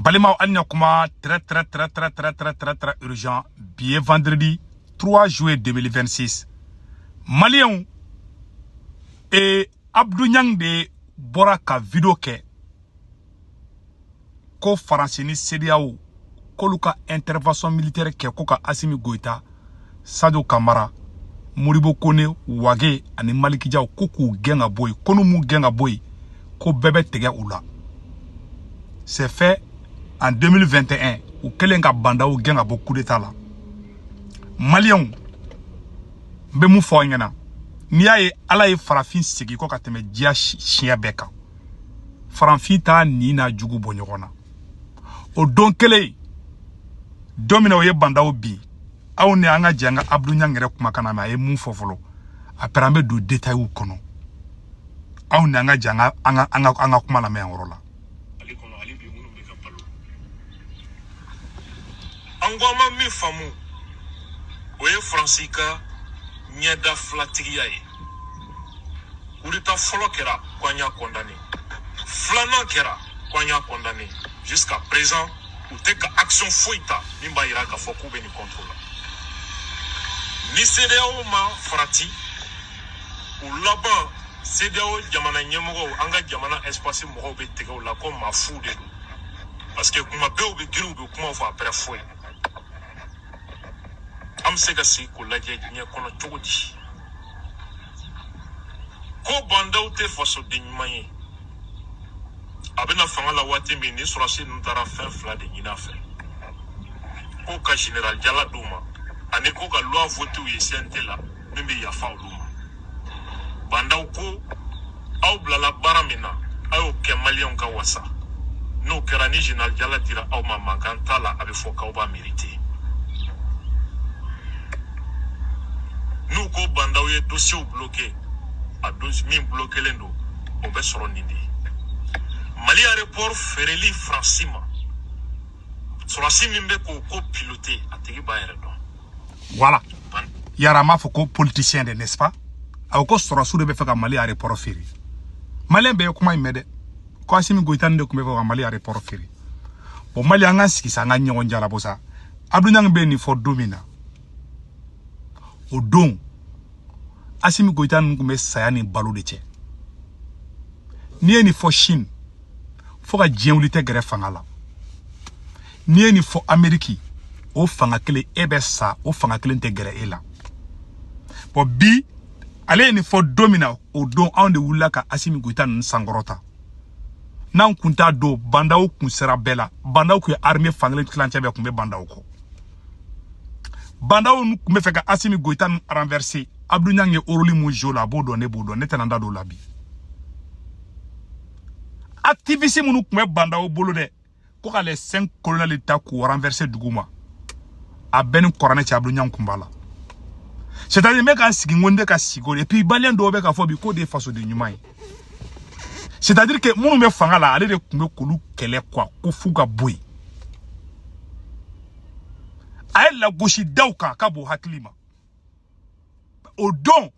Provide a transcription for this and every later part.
Balimaw, hali na kuma très très très très très très très très urgent. Bi ye vendredi 3 juillet 2026. Maliyɛnw e, Abdou Niang de bɔra ka vidéo kɛ ko Faransi ni CEDEAO k'olu ka intervention militaire kɛ ko ka Assimi Goïta, Sadio Kamara, Modibo Kone, Wage ani Malick Diaw ko k'u gɛn ka bɔ yen, ko n'u m'u gɛn ka bɔ yen, ko bɛɛ bɛ tigɛ u la. C'est fait en 2021, u kɛlen ka Bah N'Daw gɛn ka bɔ coup d'état la. Maliyɛnw, n bɛ mun fɔ aw ɲɛna? N'i y'a ye Ala ye farafin segin kɔ ka tɛmɛ diɲɛ siɲɛ bɛɛ kan, farafin t'a nin n'a jugu bɔ ɲɔgɔn na. O don kelen, don min na o ye Bah N'Daw bin, aw ni an ka jɛ an ka Abdou Niang yɛrɛ kumakan na mɛn, a ye mun fɔ fɔlɔ. Après, an bɛ don détails kɔnɔ. Aw ni an ka jɛ an ka kuma lamɛn yan yɔrɔ la. Mali kɔnɔ hali bi, minnu bɛ ka balo, an ko an ma min faamu, o ye Faransi ka ɲɛda filatigiya ye. Coup d'état fɔlɔ kɛra ko an y'a condamné, filanan kɛra ko an y'a condamné. Jusqu'à présent, u tɛ ka action foyi ta min b'a yira k'a fɔ k'u bɛ nin contre la. Ni CEDEAO ma farati, u laban CEDEAO jamana ɲɛmɔgɔw, an ka jamana espace mɔgɔw bɛ tigɛ u la ko maa fu de don, parce que kuma bɛɛ u bɛ girin, u bɛ kumaw fɔ, après foyi. An bɛ se ka sigi k'o lajɛ diɲɛ kɔnɔ cogo di ko Bah N'Daw tɛ fasoden ɲuman ye? A bɛna fanga la waati min, ni sɔrɔsi ninnu taara fɛn fila de ɲini a fɛ: ko ka général Jala d'u ma, ani ko ka loi voté u ye CNT la min bɛ yafa olu ma. Bah N'Daw ko aw bilala baara min na, a y'o kɛ Maliyɛnw ka wasa. N'o kɛra, ni général Jala dira aw ma, mankan t'a la, a bɛ fɔ k'aw b'a mérité. N'u ko Bah N'Daw ye dossier bloqué, a dossier min bloquélen don, o bɛ sɔrɔ nin de ye: Mali aéroport feereli Faransi ma. Sɔrɔsi min bɛ k'o ko piloté, a tigi b'a yɛrɛ dɔn. Voilà, yara an b'a fɔ ko politicien de, n'est-ce pas? A ko ko sɔrɔsiw de bɛ fɛ ka Mali aéroport feere. Maliyɛn bɛɛ ye kuma in mɛn dɛ, ko Assimi Goïta de tun bɛ fɛ ka Mali aéroport feere. Bon, Mali, an ka sigi sa, an ka ɲɔgɔn jalabɔ sa. Abdou Niang bɛ nin fɔ don min na, o don Assimi Goïta ninnu tun bɛ saya ni balo de cɛ. N'i ye nin fɔ Chine, fo ka diɲɛ wuli tɛ gɛrɛ fanga la. N'i ye nin fɔ Amérique, o fanga kelen e bɛ sa, o fanga kelen tɛ gɛrɛ e la. Bon, bi ale ye nin fɔ don min na, o don anw de wulila ka Assimi Goïta ninnu sankɔrɔta. N'an kun t'a don, Bah N'Daw kun sera bɛɛ la. Bah N'Daw kun ye armée fankelen tilancɛ bɛɛ kun bɛ Bah N'Daw kɔ. Bah N'Daw kun bɛ fɛ ka Assimi Goïta ninnu renverser. Abdou Niang ye rôle mun joué la, a b'o dɔn, ne b'o dɔn, ne tɛna n da don o la bi. Activiste minnu tun bɛ Bah N'Daw bolo dɛ, ko ka les cinq colonels ta k'u renverser dugu ma, a bɛɛ ni kɔrɔnɛ cɛ, Abdou Niang kun b'a la. C'est à dire, n bɛ ka sigi n ko n tɛ ka sigi o de. Et puis Maliyɛn dɔw bɛ k'a fɔ bi k'o de ye fasoden ɲuman ye. C'est à dire que minnu bɛ fanga la, ale de tun bɛ k'olu kɛlɛ quoi, ko f'u ka bɔ yen. A ye lagosi daw kan ka b'o hakili ma. O don,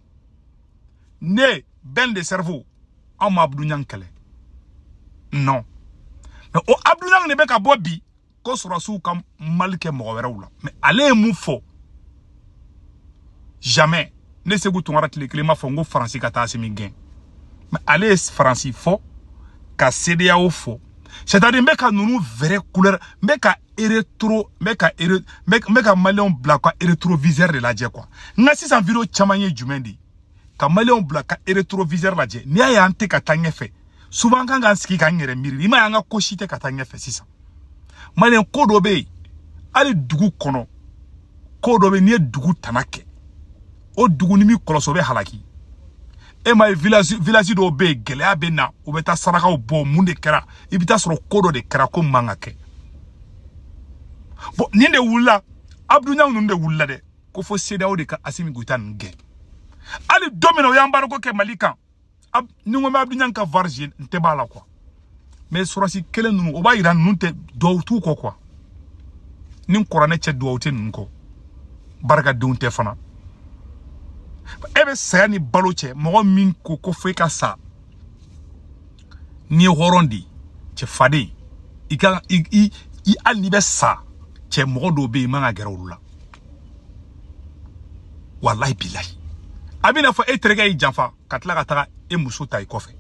ne Ben de cerveau, anw ma Abdou Niang kɛlɛ, non. Mais o Abdou Niang de bɛ ka bɔ bi ko sɔrɔsiw ka Mali kɛ mɔgɔ wɛrɛw la. Mais ale ye mun fɔ? Jamais ne Segu Tunkara tile kelen m'a fɔ n ko Faransi ka taa Assimi gɛn. Mais ale ye Faransi fɔ ka CEDEAO fɔ. C'est à dire, n bɛ ka ninnu vraie couleur, n bɛ ka rétro, n bɛ ka n bɛ ka Maliyɛnw bila ka rétroviseur de lajɛ quoi. N ka sisan vidéo caman ye jumɛn de ye? Ka Maliyɛnw bila ka rétroviseur lajɛ. N'i y'a ye an tɛ ka taa ɲɛfɛ, souvent an kan k'an sigi k'an yɛrɛ miiri. I m'a ye, an ka ko si tɛ ka taa ɲɛfɛ sisan. Maliyɛn, ko dɔ bɛ yen, hali dugu kɔnɔ, ko dɔ bɛ yen, n'i ye dugu tana kɛ, o dugu ni min kɔlɔsi, o bɛ halaki. E ma ye, village dɔw bɛ yen, gɛlɛya bɛ na, u bɛ taa sarakaw bɔ. Mun de kɛra? I bɛ taa sɔrɔ ko dɔ de kɛra ko man ka kɛ. Bon, nin de wulila, Abdou Niang ninnu de wulila dɛ, ko fo CEDEAO de ka Assimi Goïta ninnu gɛn. Hali don min na o y'an embargo kɛ Mali kan, ni n ko n bɛ Abdou Niang ka VAR n tɛ b'a la quoi. Mais sɔrɔsi kelen ninnu, o b'a yira ninnu tɛ duwawu t'u kɔ quoi. Ni n kɔrɔ ne cɛ, duwawu tɛ ninnu kɔ, barikadenw tɛ fana. E bɛ saya ni balo cɛ, mɔgɔ min ko ko fo i ka sa, n'i ye hɔrɔn de ye, cɛ faden, I kan i hali n'i bɛ sa cɛ mɔgɔ dɔw bɛ yen i man ka gɛrɛ olu la. Walahi bilahi. A bɛna fɔ e terikɛ y'i janfa ka tila ka taga e muso ta i kɔfɛ.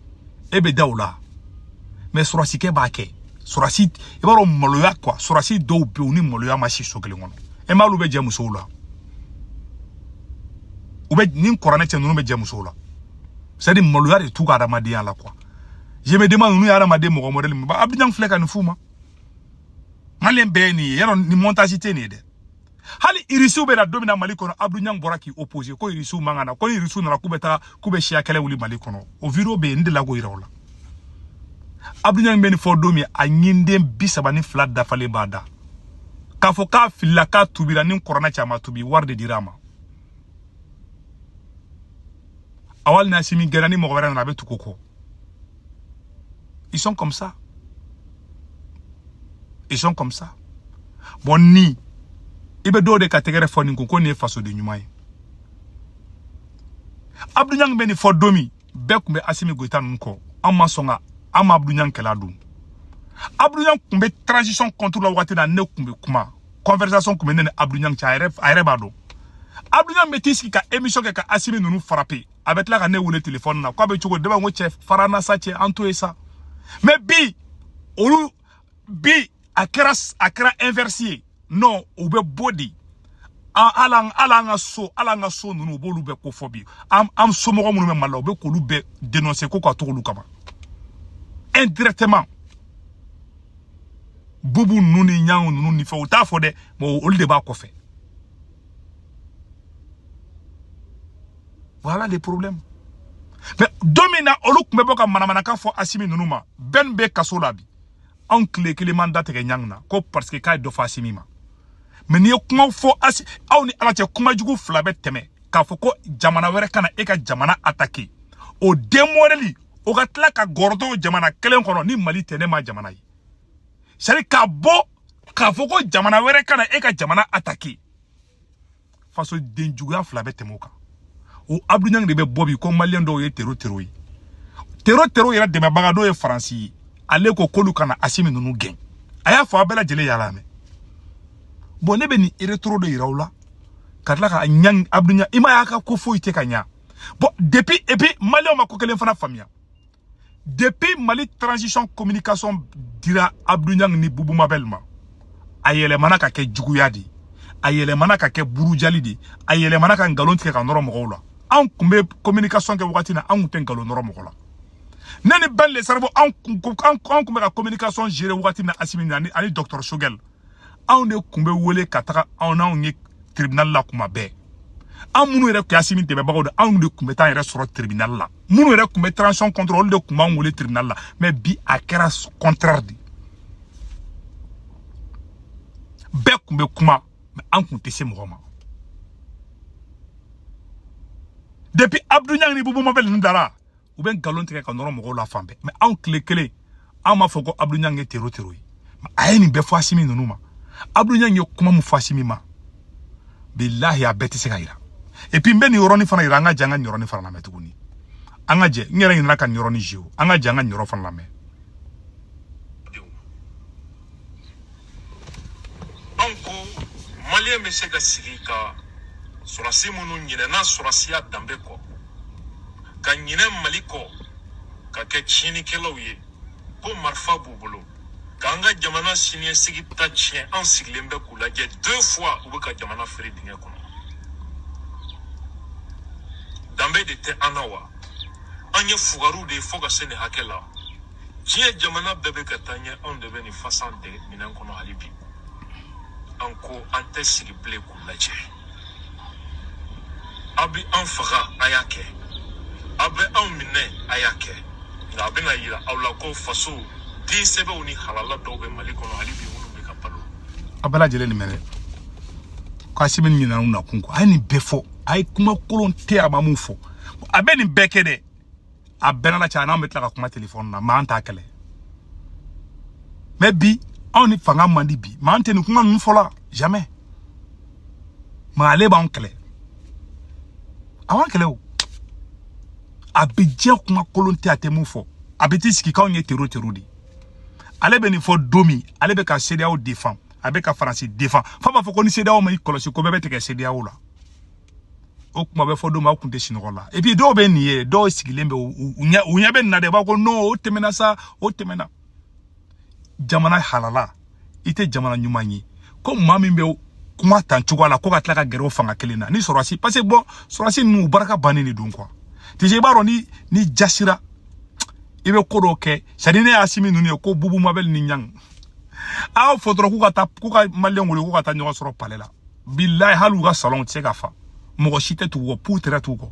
E bɛ da o la. Mais sɔrɔsikɛ b'a kɛ. Sɔrɔsi i b'a dɔn maloya quoi. Sɔrɔsi dɔw bɛ yen u ni maloya ma si so kelen kɔnɔ. E m'olu bɛ jɛ musow la. U bɛ ni kɔrɔnɛ cɛ ninnu bɛ jɛ musow la. C'est à dire maloya de t'u ka adamadenya la quoi. Je me demande ninnu ye adamaden mɔgɔ modèle min. Abdou Niang filɛ ka nin f'u ma. Malien bɛɛ ye nin ye. Yarɔ ni montage tɛ nin ye dɛ. Hali irisiw bɛ na don min na Mali kɔnɔ, Abdou Niang bɔra k'i opposer ko irisiw man ka na, ko ni irisiw nana k'u bɛ taga k'u bɛ siya kɛlɛ wuli Mali kɔnɔ. O vidéo bɛ yen, n delila k'o yira o la. Abdou Niang bɛ nin fɔ don min, a ɲinden 32 dafalen b'a da. K'a fɔ k'a filila k'a tubira ni kɔrɔnɛ caman tubi, wari de dira a ma. Awal n'a simi gɛnna ni mɔgɔ wɛrɛ nana a bɛ tugu o kɔ. Ils sont comme ça. Ils sont comme ça. Bon ni i bɛ dɔw de ka tɛgɛrɛ fɔ nin kun ko nin ye fasoden ɲuman ye. Abdou Niang bɛ nin fɔ don min, bɛɛ tun bɛ Assimi Goïta ninnu kɔ. An ma sɔn ka an ma Abdou Niang kɛlɛ don. Abdou Niang tun bɛ transition contre la wagati na, ne tun bɛ kuma. Conversation tun bɛ ne ni Abdou Niang cɛ, a yɛrɛ b'a dɔn. Abdou Niang bɛ t'i sigi ka émission kɛ ka Assimi ninnu frapper. A bɛ tila ka ne wele téléphone na k'a bɛ cogo di, ne b'a fɔ ko cɛ fara n na sa cɛ, an to yen sa. Mais bi olu bi a kɛra inverse ye. Non, u bɛ bɔ de. Hali an ka so ninnu u b'olu bɛɛ ko fɔ bi. An somɔgɔ minnu bɛ Mali la u bɛ k'olu bɛɛ dénoncer ko ka to olu kama. Indirectement. Bubu ninnu ni ɲangu ninnu ni fɛn u t'a fɔ dɛ, mais olu de b'a kɔfɛ. Voilà les problèmes. Mais don min na olu tun bɛ bɔ ka manamanakan fɔ Assimi ninnu ma, bɛɛ bɛ kaso la bi. Anw tile kelen man datigɛ ɲangi na ko parce que k'a ye dɔ fɔ Assimi ma. Mais n'i ye kuma fɔ aw ni Ala cɛ kuma jugu fila bɛ tɛmɛ k'a fɔ ko jamana wɛrɛ ka na e ka jamana attaquer. O démorali o ka tila ka gɔrɔtɔ jamana kelen kɔnɔ ni Mali tɛ ne ma jamana ye. C'est à dire k'a bɔ k'a fɔ ko jamana wɛrɛ ka na e ka jamana attaquer. Faso den juguya fila bɛ tɛmɛ o kan. O Abdou Niang de bɛ bɔ bi ko malien dɔw ye terro terro ye. Terro terro yɛrɛ dɛmɛbaga dɔw ye Faransi ye. Ale ko k'olu kana Assimi ninnu gɛn. A y'a fɔ a bɛɛ lajɛlen y'a lamɛn. Bon ne bɛ nin rétro de yira aw la ka tila ka ɲang Abdou Niang i ma y'a ka ko foyi tɛ ka ɲa. Bon depuis et puis malien ma ko kelen fana faamuya. Depuis Mali transition communication dira Abdou Niang ni Boubou Mabel ma, a yɛlɛmana ka kɛ juguya de ye. A yɛlɛmana ka kɛ burujali de ye. A yɛlɛmana ka nkalon tigɛ ka nɔrɔ mɔgɔw la. Anw kun bɛ communication kɛ wagati na, anw kun tɛ nkalon nɔrɔ mɔgɔ la. Ne ni Ben le cerveau anw kun bɛ ka communication gérer wagati min na Assimi ani docteur Choguel. Anw de kun bɛ wele ka taga anw n'anw ye tribunal la kuma bɛɛ. An minnu yɛrɛ kun ye Assimi dɛmɛbagaw de, anw de kun bɛ taa yɛrɛ sɔrɔ tribunal la. Minnu yɛrɛ kun bɛ transition contre olu de kun b'an wele tribunal la. Mais bi a kɛra contraire de. Bɛɛ kun bɛ kuma, mais an kun tɛ se mɔgɔ ma. Depuis Abdou Niang ni Boubou Mabel ninnu dara, u bɛ nkalon tigɛ ka nɔrɔ mɔgɔw la fan bɛɛ. Mais anw tile kelen, an m'a fɔ ko Abdou Niang ye terro terro ye. Mais a ye nin bɛɛ fɔ Assimi ninnu ma. Abdou Niang ye kuma min fɔ Assimi ma, bilahi a bɛɛ tɛ se ka yira. Et puis n bɛ nin yɔrɔnin fana yira, an ka jɛ an ka nin yɔrɔnin fana lamɛn tuguni. An ka jɛ, n yɛrɛ ɲinɛna ka nin yɔrɔnin jouer. An ka jɛ an ka nin yɔrɔ fana lamɛn. Anw ko malien bɛ se ka sigi ka sɔrɔsi minnu ɲinɛna sɔrɔsiya danbe kɔ, ka ɲinɛ Mali kɔ, ka kɛ tiɲɛnikɛlaw ye, ko marifa b'u bolo, k'an ka jamana siniɲɛsigi ta tiɲɛ, an sigilen bɛ k'u lajɛ 2 fois u bɛ ka jamana feere dingɛ kɔnɔ. Danbe de tɛ an na wa? An ye fugariw de ye fo ka se nin hakɛ la. Diɲɛ jamana bɛɛ bɛ ka taa ɲɛ, anw de bɛ nin fasan de minɛn kɔnɔ hali bi. An ko an tɛ sigi bilen k'u lajɛ. Aw bɛ an faga, a y'a kɛ. Aw bɛ anw minɛ, a y'a kɛ. Nka a bɛna yira aw la ko faso den sɛbɛw ni halala dɔw bɛ Mali kɔnɔ hali bi minnu bɛ ka balo. A bɛɛ lajɛlen nin mɛnɛ. Ko Assimi ɲinɛna u nakun kɔ. A ye nin bɛɛ fɔ. A ye kuma kolon tɛ a ma mun fɔ. A bɛ nin bɛɛ kɛ dɛ. A bɛɛ n'Ala cɛ, a n'anw bɛ tila ka kuma téléphone na, mais an t'a kɛlɛ. Mais bi, anw ni fanga man di bi. Mais an tɛ nin kuma ninnu fɔ la, jamais. Mais ale b'anw kɛlɛ. A b'an kɛlɛ o. A bɛ diɲɛ kuma kolon tɛ a tɛ mun fɔ. A bɛ t'i sigi k'anw ye terro terro de ye. Ale bɛ nin fɔ don min, ale bɛ ka CEDEAO défend, a bɛ ka Faransi défend. F'a b'a fɔ ko ni CEDEAO ma i kɔlɔsi, ko bɛɛ bɛ tigɛ CEDEAO la. O kuma bɛ fɔ don min, aw kun tɛ sunɔgɔ la. Et puis dɔw bɛ nin ye, dɔw sigilen bɛ, u ɲɛ bɛ nin na dɛ, u b'a fɔ ko non, o tɛmɛna sa, o tɛmɛna. Jamana halala, i tɛ jamana ɲuman ye ko maa min bɛ kuma tan cogoya la ko ka tila ka gɛrɛ o fanga kelen na ni sɔrɔsi, parce que bon, sɔrɔsi ninnu u barika bannen de don quoi. Tu sais, i b'a dɔn ni jasira i bɛ ko dɔw kɛ, c'est à dire ne y'a Asimi ninnu ye ko Bubu Mabel ni Ɲang a y'o fɔ dɔrɔn k'u ka taa, k'u ka maliyɛnw wele k'u ka taa ɲɔgɔn sɔrɔ palais la. Bilayi, hali u ka salon tɛ se ka fa, mɔgɔ si tɛ tugu kɔ, pu tɛrɛ t'u kɔ.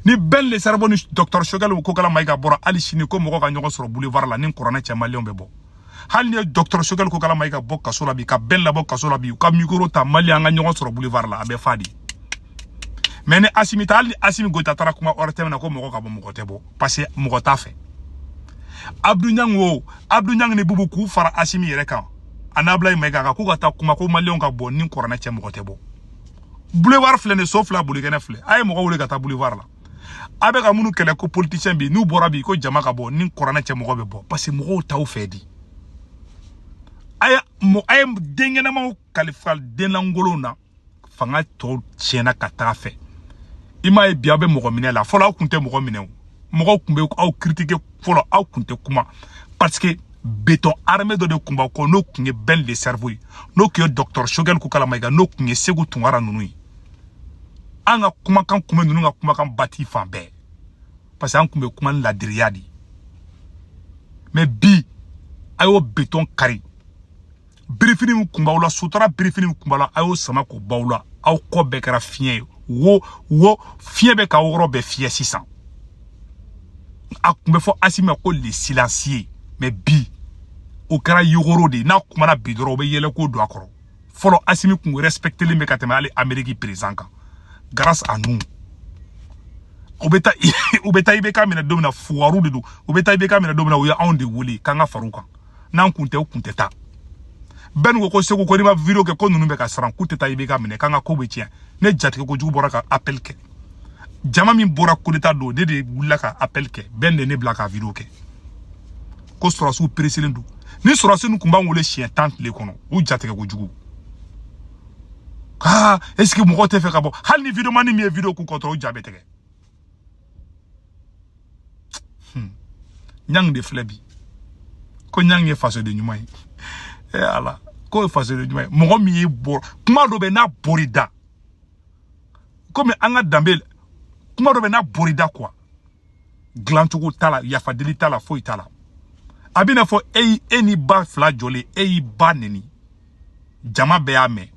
Ni Ben le Cerveau ni docteur Choguel Kokala Maïga bɔra hali sini ko mɔgɔ ka ɲɔgɔn sɔrɔ boulevard la, ni kuranɛ cɛ, maliyɛnw bɛ bɔ. Hali ni ye docteur Choguel Kokala Maïga bɔ kaso la bi, ka Ben labɔ kaso la bi, u ka micro ta, maliyɛn an ka ɲɔgɔn sɔrɔ boulevard la, a bɛ fa di. Mais ni Asimi ta, hali ni Asimi Goïta taara kuma ORTM na ko mɔgɔ ka bɔ, mɔgɔ tɛ bɔ, parce que mɔgɔ t'a fɛ. Abdou Niang o, Abdou Niang ni Bubu k'u fara Asimi yɛrɛ kan, a n'a Ablaye Maïga kan, k'u ka taa kuma ko maliyɛnw ka bɔ, ni kuranɛ cɛ, mɔgɔ tɛ bɔ. Boulevard filɛ nin, so fila bolikɛnɛ filɛ, a ye mɔgɔ wele ka taa boulevard la. A bɛ ka minnu kɛlɛ ko politicien bi, n'u bɔra bi ko jama ka bɔ, ni kuranɛ cɛ, mɔgɔ bɛ bɔ, parce que mɔgɔw t'aw fɛ di. A ye denkɛnɛmaw kalifa denlankolonw na, fanga tɔw tiɲɛna ka taga fɛ. I m'a ye bi aw bɛ mɔgɔ minɛ la, fɔlɔ aw kun tɛ mɔgɔ minɛ o, mɔgɔw kun bɛ aw critiquer, fɔlɔ aw kun tɛ kuma, parce que béton armé dɔ de kun b'aw kɔ, n'o kun ye Ben le Cerveau ye, n'o kun ye docteur Choguel Kokala Maïga, n'o kun ye Sékou Tounkara ninnu ye. An ka kumakan kun bɛ ninnu ka kumakan bati fan bɛɛ, parce que an kun bɛ kuma ni ladiriya de ye. Mais bi a y'o béton kari, birifini min kun b'aw la, sutura birifini min kun b'aw la, a y'o sama k'o b'aw la, aw kɔ bɛɛ kɛra fiɲɛ ye. Wo wo fiɲɛ bɛ k'aw yɔrɔ bɛɛ fiyɛ sisan. A kun bɛ fɔ Asimi ma ko le silencieux, mais bi o kɛra yogoro de ye. N'a kumana bi dɔrɔn, o bɛ yɛlɛ ko don a kɔrɔ. Fɔlɔ Asimi kun respectelen bɛ ka tɛmɛ hali Amérique président kan, grâce à nous. U bɛ taa, u bɛ taa IBK minɛ don min na, fuwaru de don. U bɛ taa IBK minɛ don min na, u ye anw de wele k'an ka far'u kan. N'an kun tɛ, u kun tɛ taa. Bɛɛ ko ko Segu ko n'i ma vidéo kɛ ko ninnu bɛ ka siran k'u tɛ taa IBK minɛ, k'an ka ko bɛ tiɲɛ. Ne jatigɛ kojugu bɔra ka appel kɛ, jama min bɔra coup d'état don, ne de wulila ka appel kɛ, bɛɛ de ne bila ka vidéo kɛ ko sɔrɔsiw pereselen don. Ni sɔrɔsi ninnu kun b'an wele siɲɛ 10 tile kɔnɔ, u jatigɛ kojugu. Aa, est ce que mɔgɔw tɛ fɛ ka bɔ? Hali ni vidéo mani min ye vidéo k'u kɔ dɔrɔn, u ja bɛ tigɛ. Ɲangi de filɛ bi ko Ɲangi ye fasoden ɲuman ye. Eh Ala, k'o ye fasoden ɲuman ye. Mɔgɔ min ye bɔ kuma dɔ bɛ n'a bɔr'i da, komi an ka danbe, kuma dɔ bɛ n'a bɔr'i da quoi, dilancogo t'a la, yafadeli t'a la, foyi t'a la. A bɛna fɔ e e ni ba fila jɔlen, e y'i ba neni, jama bɛɛ y'a mɛn.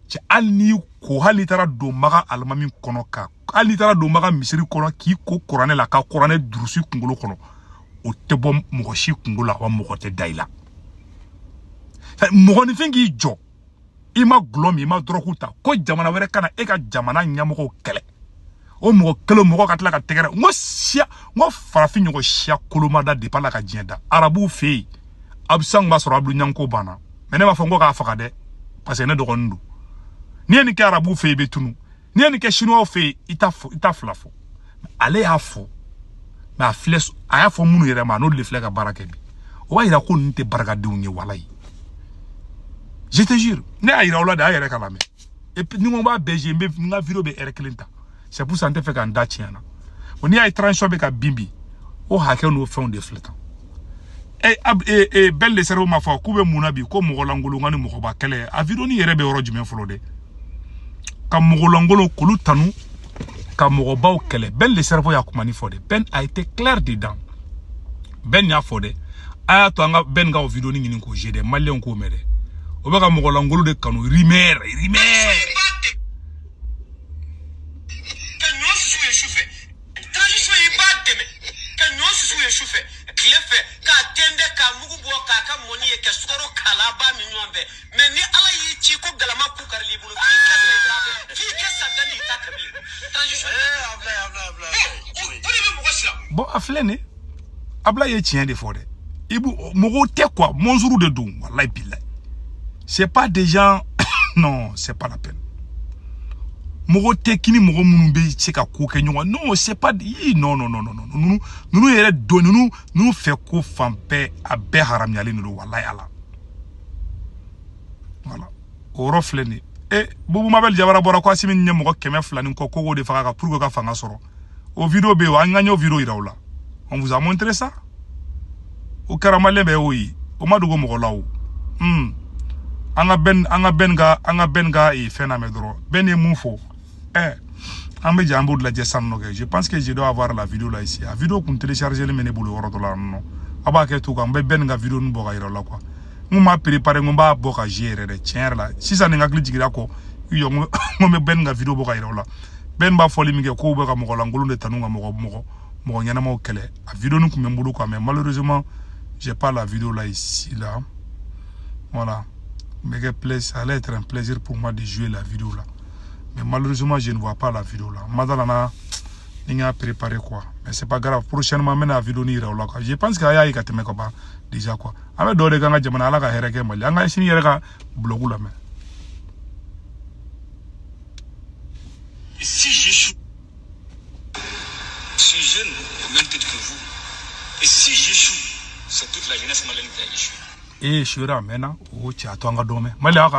Cɛ, hali n'i ko, hali n'i taara don Maga alimami kɔnɔ, ka hali n'i taara don Maga misiri kɔnɔ k'i ko kuranɛ la, ka kuranɛ durusi kunkolo kɔnɔ, o tɛ bɔ mɔgɔ si kunkolo la, wa mɔgɔ tɛ da i la. Mɔgɔninfin k'i jɔ, i ma gulɔ min, i ma dɔrɔgu ta, ko jamana wɛrɛ ka na e ka jamana ɲɛmɔgɔw kɛlɛ, o mɔgɔ kelen mɔgɔ ka tila ka tɛgɛrɛ. N ko siya, n ko farafin ɲɔgɔn siya kolomada de b'a la ka diɲɛ da. Arabuw fɛ yen, a bɛ san b'a sɔrɔ Abdou Ɲanko banna, mɛ ne b'a fɔ n ko k'a faga dɛ, parce que ne dɔgɔnin don. N'i ye nin kɛ arabuw fɛ yen, i bɛ tunu. N'i ye nin kɛ chinois fɛ yen, i t'a fɔ, i t'a fila fɔ. Ale y'a fɔ, mɛ a filɛ, a y'a fɔ minnu yɛrɛ ma, n'olu de filɛ ka baara kɛ bi, o b'a yira ko ninnu tɛ barikadenw ye. Walayi, je te jure, ne y'a yira aw la de, a yɛrɛ ka lamɛn. Et puis ni n ko n b'a bɛɛ jouer, n bɛ n ka vidéo bɛ heure kelen ta. C'est pour ça n tɛ fɛ ka n da tiɲɛ na. Bon, n'i y'a ye transition bɛ ka bin bi, o hakɛ n'o fɛnw de filɛ tan. E ab e e Ben le Cerveau ma fɔ k'u bɛ mun na bi, ko mɔgɔ lankolon ka ni mɔgɔba kɛlɛ. A vidéo ni yɛrɛ bɛ yɔrɔ jumɛn fɔlɔ dɛ? Ka mɔgɔ lankolon k'olu tanu, ka mɔgɔbaw kɛlɛ. Ben le Cerveau y'a kuma ni fɔ dɛ. Ben a été clair dedans. Ben y'a fɔ dɛ. A y'a to an ka Ben ka o vidéo ni ɲini k'o jouer dɛ, maliyɛnw k'o mɛn dɛ. O bɛ ka mɔgɔ lankolon de kanu, rumeur rumeur. Ka ɲɔ susu ye sufɛ, transition i b'a dɛmɛ ka ɲɔ susu ye sufɛ, tile fɛ k'a tɛntɛn k'a mugu bɔ k'a ka mɔni ye, ka sukaro k'a la, a b'a min ɲɔgɔn fɛ. Mɛ ni Ala y'i ci ko galama ku karili bolo, f'i ka sa i ta, f'i ka sa danni i ta kabi transition. O de bɛ mɔgɔ siran. Bon, a filɛ nin, Ablaye ye tiɲɛ de fɔ dɛ. I b'u mɔgɔw tɛ quoi, monstre de don, walayi bilayi. C'est pas des gens, non, c'est pas la peine. Mɔgɔ tɛ kini mɔgɔ minnu bɛ se ka ko kɛ ɲɔgɔn. Non, c'est pas non non non non non. Ninnu yɛrɛ don ninnu fɛ ko fan bɛɛ a bɛɛ haramuyalen don walayi ala. Voilà. O yɔrɔ filɛ nin ye. E Bubu Mabel Jabara bɔra ko Asimi ɲɛ mɔgɔ 200 ni kɔ ko k'o de faga ka pour que ka fanga sɔrɔ. O vidéo bɛ yen, an ka ɲɛ o vidéo yira u la. On vous a montré ça. O kɛra malien bɛɛ y'o ye. O ma dogo mɔgɔ la o. An ka bɛn ka fɛn lamɛn dɔrɔn. Bɛn ye mun fɔ? An bɛ jɛ an b'o lajɛ sisan nɔ kɛ. Je pense que je dois avoir la vidéo là ici. A vidéo kun téléchargé bɛ ne bolo yɔrɔ dɔ la nɔ. A b'a kɛ to kan, n bɛ bɛn ka vidéo ninnu bɔ ka yira u la quoi. N kun m'a préparé, n ko n b'a bɔ ka jouer yɛrɛ dɛ, tiɲɛ yɛrɛ la. Sisan ni n hakili jiginra kɔ, i jɔ n ko n bɛ bɛn ka vidéo bɔ ka yira u la. Bɛn b'a fɔli min kɛ k'o bɛ ka mɔgɔ lankolon de tanu ka mɔgɔ ɲɛnamaw kɛlɛ. A vidéo nin kun bɛ n bolo quoi, mais malheureusement j'ai pas la vidéo là ici là. Voilà. Mais ça allait être un plaisir pour moi de jouer la vidéo là. Mais malheureusement, je ne vois pas la vidéo là. Madalana, il a préparé quoi. Mais c'est pas grave. Prochainement, je la vidéo ni là quoi. Je pense qu'il y a eu déjà quoi. Avec d'autres gars, je vais aller à la Mali. On va essayer de blog là mais. Si j'échoue, je suis jeune au même titre que vous. Et si j'échoue, c'est toute la jeunesse malienne qui a échoué. Et je suis là maintenant. Oh, tu as ton gars. Mali a